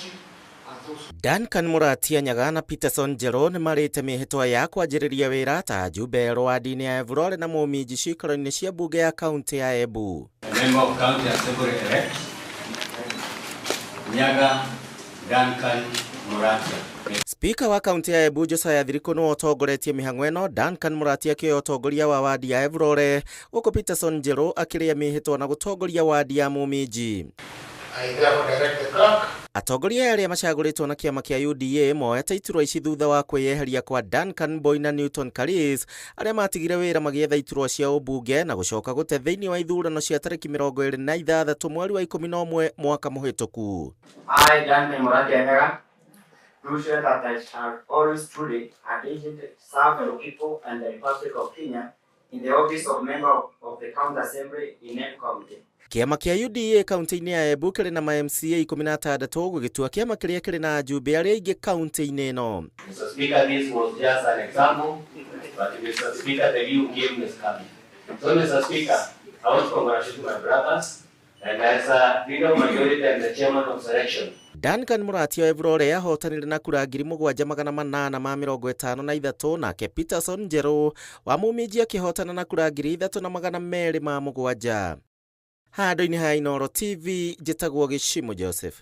Muminji and those Duncan Muratia Nyaga na Peterson Njerũ nĩ marĩte mĩhĩtwa ya kwanjĩrĩria wĩra ta ajumbe erũ wadi-inĩ ya Evurore na Mũminji ciikaro-inĩ cia mbunge ya kaunti ya Embu. A member of County Assembly elect, Nyaga Duncan Muratia. Spika wa kaunti ya Embu Josiah Thiriku nĩwe ũtongoretie mĩhang'o ĩno, Duncan Muratia akĩoya ũtongoria wa wadi ya Evurore, gũkũ Peterson Njerũ akĩrĩa mĩhĩtwa na gũtongoria wadi ya Mũminji. I therefore direct the clerk Atongoria aya arĩa macagũrĩtwo na kĩama kĩa UDA moete iturwa ici thutha wa kwĩyeheria kwa Duncan Mboi na Newton Karis arĩa matigire wĩra magĩetha iturwa cia ũmbunge na gũcoka gũte thĩinĩ wa ithurano cia tarĩki 26 mweri wa 11 mwaka mũhĩtũku. I, Duncan Muratia Nyaga, do swear that I shall always truly and diligently serve the people and the Republic of Kenya in the office of member of the County Assembly in Embu County. Kĩama kĩa UDA kaunti-inĩ ya Embu kĩrĩ na ma MCA 16 gũgĩtua kĩama kĩrĩa kĩrĩ na ajumbe arĩa aingĩ kaunti-inĩ ĩno. Mr. Speaker, this was just an example, but Mr. Speaker, the real game is coming. So, Mr. Speaker, I want to congratulate my brothers, and as a leader of majority and the chairman of selection, Duncan Muratia wa Evurore ahotanire na kura 7853 nake Peterson Njerũ wa Mũminji akĩhotana na kura 3207. Handũ-inĩ ha Inooro TV njĩtagwo Gĩcimũ Joseph.